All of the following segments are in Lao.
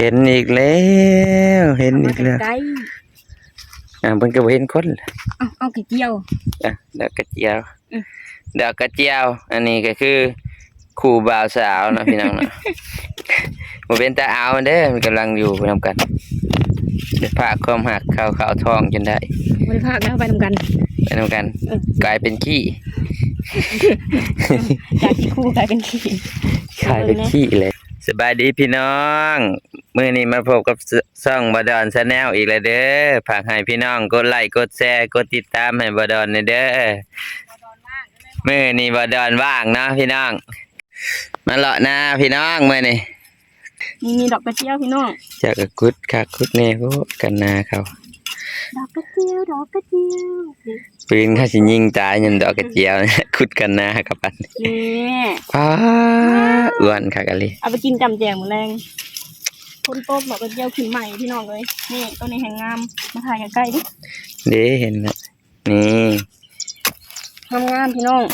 ເຫັນອີກແລ້ວ ເຫັນອີກແລ້ວ ເອົາມາໃກ້ໆ ອ່າ ເພິ່ນກໍບໍ່ເຫັນຄົນ ເອົາ ເອົາກະຈຽວ ອ່ະ ດອກກະຈຽວ ອືມ ດອກກະຈຽວ ອັນນີ້ກໍຄືຄູ່ບ່າວສາວເນາະ ພີ່ນ້ອງເນາະ ບໍ່ເປັນຕາເອົາເດີ ມັນກຳລັງຢູ່ນຳກັນ ໄດ້ພາກຄວາມຮັກເຂົາເຂົ້າທ້ອງຈົນໄດ້ ບໍ່ໄດ້ພາກແລ້ວ ໄປນຳກັນ ໄປນຳກັນ ເອີ ກາຍເປັນຂີ້ ຈາກຂີ້ຄູ່ກາຍເປັນຂີ້ ກາຍເປັນຂີ້ເລີຍ. ສະບາຍດີພີ່ນ້ອງ ມື້ນີ້ມາພົບກັບ ຊ- ຊ່ອງບ່າວດອນ Channel ອີກແລ້ວເດີ ຝາກໃຫ້ພີ່ນ້ອງກົດໄລ ກົດແຊ ກົດຕິດຕາມໃຫ້ບ່າວດອນແດ່ເດີ ມື້ນີ້ບ່າວດອນວ່າງເນາະພີ່ນ້ອງ ມາເລາະນາພີ່ນ້ອງມື້ນີ້ ນີ້ ນີ້ດອກກະຈຽວພີ່ນ້ອງ ເຈົ້າກໍຂຸດຄັກຂຸດແນ່ ໂອ້ ຄັນນາເຂົາ ດອກກະຈຽວ ດອກກະຈຽວ ປືນເຂົາຊິຍິງຕາຍຍ້ອນດອກກະຈຽວ ຂຸດຄັນນາເຂົາປານນີ້ ນີ້ ອ້າ ອ້ວນຄັກອີ່ຫຼີ ເອົາໄປກິນຈ້ຳແຈ່ວມື້ແລງ ຝົນຕົກດອກກະຈຽວຂຶ້ນໃໝ່ພີ່ນ້ອງເອີຍ ນີ້ ໂຕນີ້ແຮງງາມ ມາຖ່າຍໃກ້ໆ ເດ້ ເຫັນແລ້ວ ນີ້ ງາມໆ ພີ່ນ້ອງ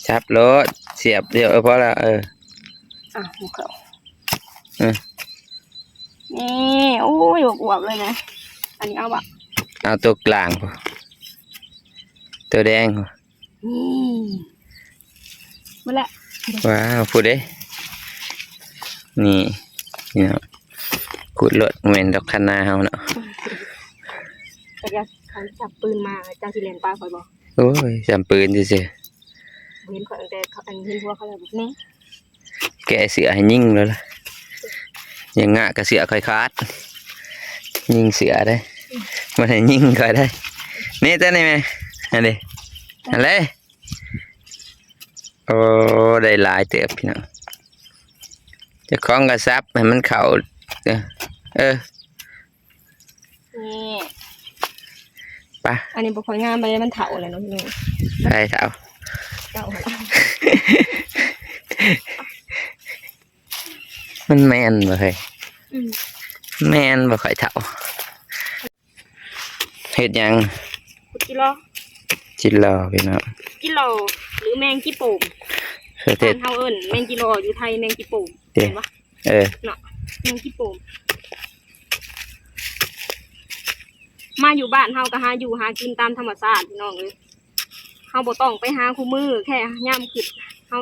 ສັບໂລດ ສຽບ ສຽບ ເອີ ພໍແລ້ວ ເອີ ອ່ະ ບໍ່ເຂົ້າ ເອີ ນີ້ ໂອ້ຍ ອວບໆ ເລີຍນະ ອັນນີ້ເອົາບໍ່ ເອົາໂຕກາງ ໂຕແດງ ນີ້ ໝົດລະ ວ້າວ ພຸ້ນເດ້ ນີ້ ນີ້ເນາະ ຂຸດໂລດ ບໍ່ແມ່ນດອກຄັນນາເຮົາເນາະ ຈັກຢ່າ ຄັນຈັບປືນມາ ເຈົ້າຊິແລ່ນປາຂ້ອຍບໍ່? ໂອ້ຍ ຈຳປືນຊື່ໆ ບໍ່ເຫັນຂ້ອຍຕັ້ງແຕ່ ອັນ ເຫັນຫົວເຂົາແລ້ວ ແນ່ ແກະເສື້ອໃຫ້ຍິງໂລດລະ ຢ່າງະກະເສື້ອຂ້ອຍຂາດ ຍິງເສື້ອເດ້ ບໍ່ໄດ້ຍິງຂ້ອຍເດ້ ນີ້ຕົວນີ້ແມ່ ອັນນີ້ ອັນເລີຍ ໂອ້ ໄດ້ຫຼາຍເຕີບພີ່ນ້ອງ ເຈົ້າຂອງກໍສັບໃຫ້ມັນເຂົ້າ ເອີ ເອີ ນີ້ ໄປ ອັນນີ້ບໍ່ຄ່ອຍງາມປານໃດ ມັນເຖົ້າແລ້ວເນາະພີ່ນ້ອງ ໃຜເຖົ້າ? ເຈົ້າ ມັນແມ່ນບໍ່ເຮີ້ຍ? ອືມ ແມ່ນບໍ່ ຂ້ອຍເຖົ້າ ເຮັດຫຍັງ? ຂຸດຈິລໍ ຈິລໍພີ່ນ້ອງ ຈິລໍ ຫຼື ແມງຈີ່ໂປ່ງ ປະເທດ ບ້ານເຮົາເອີ້ນແມງຈິລໍ ຢູ່ໄທແມງຈີ່ໂປ່ງ ເດ້ ແມ່ນບໍ່? ເອີ ເນາະ ແມງຈີ່ໂປ່ງ ມາຢູ່ບ້ານເຮົາກໍຫາຢູ່ຫາກິນຕາມທຳມະຊາດພີ່ນ້ອງເອີຍ ເຮົາບໍ່ຕ້ອງໄປຫາຄູ່ມື້ ແຄ່ຍາມຄິດ ເຮົາ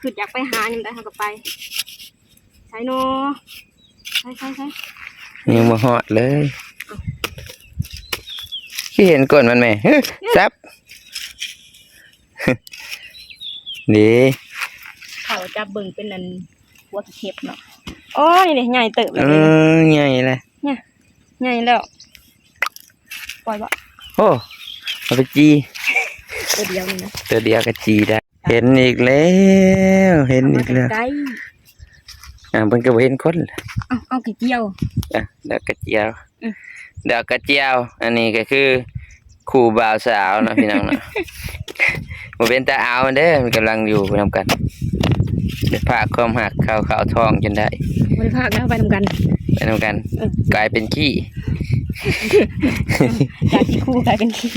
ຄິດຢາກໄປຫາຍາມໃດເຮົາກໍໄປ ໃສນໍ ໃສໆໆ ຍັງບໍ່ຮອດເລີຍ ຄືເຫັນກົ້ນມັນແມ້ ເຮີ້ ຈັບ ນີ້ ເຂົາຈັບເບິ່ງເປັນອັນ ຫົວຂີ້ເຂັບເນາະ ໂອ້ຍ ນີ້ເດ້ ໃຫຍ່ເຕີບແລ້ວ ເອີ ນີ້ ໃຫຍ່ແລ້ວ ນີ້ ໃຫຍ່ແລ້ວ ປ່ອຍບໍ່? ໂອ້ ເອົາໄປຈີ່ ຕົວດຽວນີ້ນະ ຕົວດຽວກໍຈີ່ໄດ້ ເຫັນອີກແລ້ວ ເຫັນອີກແລ້ວ ເອົາມາໃກ້ໆ ອ່າ ເພິ່ນກໍບໍ່ເຫັນຄົນ ເອົາ ເອົາກະຈຽວ ອ່ະ ດອກກະຈຽວ ອືມ ດອກກະຈຽວ ອັນນີ້ກໍຄື ຄູ່ບ່າວສາວເນາະ ພີ່ນ້ອງເນາະ ບໍ່ເປັນຕາເອົາເດີ ມັນກຳລັງຢູ່ນຳກັນ ໄດ້ພາກຄວາມຮັກເຂົາເຂົ້າທ້ອງຈົນໄດ້ ບໍ່ໄດ້ພາກແລ້ວ ໄປນຳກັນ ໄປນຳກັນ ເອີ ກາຍເປັນຂີ້ ຈາກຂີ້ຄູ່ກາຍເປັນຂີ້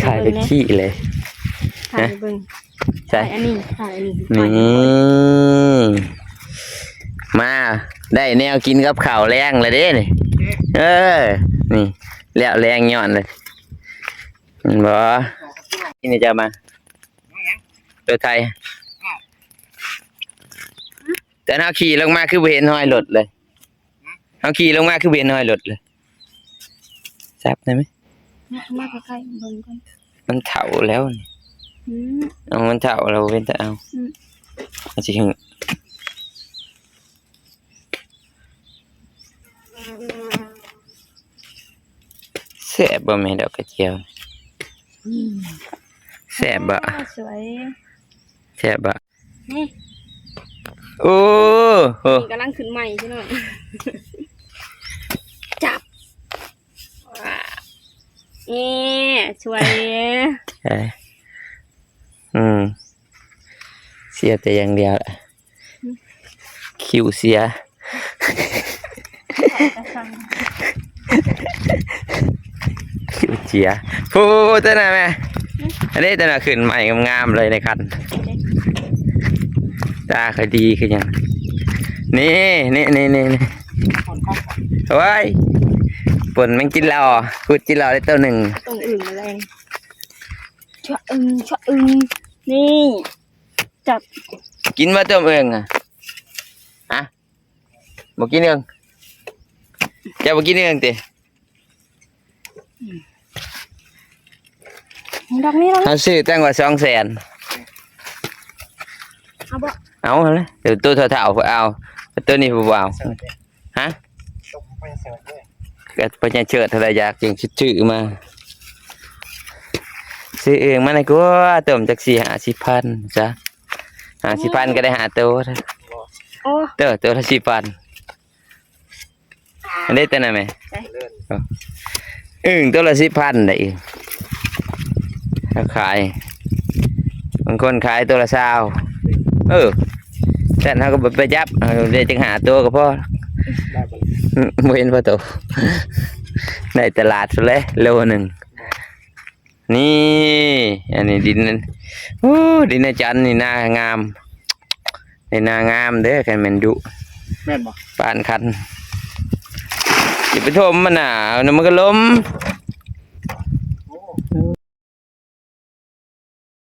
ກາຍເປັນຂີ້ເລີຍ ຖ່າຍໃຫ້ເບິ່ງ ໃສ ຖ່າຍອັນນີ້ ຖ່າຍອັນນີ້ ນີ້ ມາ ໄດ້ແນວກິນກັບເຂົ້າແລງແລ້ວເດ້ນີ້ ເອີ ນີ້ ແລ້ວແລງຍ້ອນເລີຍ ເຫັນບໍ່? ນີ້ຈະມາ ລົດໄຖ ຕອນເຮົາຂີ່ລົງມາຄືບໍ່ເຫັນຮອຍລົດເລີຍ ເຮົາຂີ່ລົງມາຄືບໍ່ເຫັນຮອຍລົດເລີຍ ຈັບໄດ້ໄໝ? ມາ ມາໃກ້ໆ ເບິ່ງກ່ອນ ມັນເຖົ້າແລ້ວນີ້ ອືມ ເອົາ ມັນເຖົ້າແລ້ວ ເປັນຕາເອົາ ອືມ ມັນຊິຫື ແຊບບໍ່ແມ່ດອກກະຈຽວ? ອືມ ແຊບບໍ່? ສວຍ ແຊບບໍ່? ນີ້ ໂອ້ໂຫ ນີ້ກຳລັງຂຶ້ນໃໝ່ພີ່ນ້ອງ ຈັບ ນີ້ ສວຍ ເອີ ອືມ ເສຍແຕ່ຢ່າງດຽວລະ ອືມ ຄິ້ວເສຍ ຄິ້ວເສຍ ໂອ້ ຕົວນັ້ນແມ່ ອັນນີ້ຕົວນັ້ນຂຶ້ນໃໝ່ງາມໆເລີຍໃນຄັນ ຕາຂ້ອຍດີຄືຫຍັງ ນີ້ ນີ້ ນີ້ ນີ້ ນີ້ ໂອ້ຍ ຝົນມັນກິນເຫຼົ້າ ຂຸດກິນເຫຼົ້າໄດ້ໂຕໜຶ່ງ ຕ້ອງອຶ່ງແລງ ຊະອຶງ ຊະອຶງ ນີ້ ຈັບ ກິນບໍ່ຕົ້ມເອີງອະ? ຮະ? ບໍ່ກິນເອີງ? ເຈົ້າບໍ່ກິນເອີງຕິ? ດອກນີ້ລະ ເຮົາຊື້ຕັ້ງວ່າສອງແສນ ເອົາບໍ່? ເອົາຫັ້ນແຫຼະ ໂຕເຖົ້າໆ ເອົາ ໂຕນີ້ຜູ້ບໍ່ເອົາ ຮະ? ກໍບໍ່ໃຫຍ່ເສີດເທົ່າໃດ ຢາກຈຶ່ງຊິຊື້ມາ ຊື້ເອງມາໃນກວ່າ ຕົ້ມຈັກສີ່ຫ້າສິບພັນຊະ ຫ້າສິບພັນກໍໄດ້ຫ້າໂຕ ໂອ້ ໂຕ ໂຕລະສິບພັນ ອັນນີ້ຕົວນັ້ນແມ່ ເອີ ອຶ່ງຕົວລະສິບພັນໄດ້ອີກ ເຮົາຂາຍ ບາງຄົນຂາຍຕົວລະຊາວ ເອີ ຊັ້ນເຮົາກໍບໍ່ໄປຈັບ ເຮົາໄດ້ຈັກຫ້າຕົວກໍພໍ ບໍ່ເຫັນພໍໂຕ ໄດ້ຕະຫຼາດພຸ້ນແຫຼະ ໂລໜຶ່ງ ນີ້ ອັນນີ້ດິນ ໂອ້ ດິນອາຈານນີ້ນາງາມ ໃນນາງາມເດີ ຄັນແມ່ນດຸ ແມ່ນບໍ່? ປານຄັນ ຢ່າໄປຖົມມັນນະ ມັນກໍລົ້ມ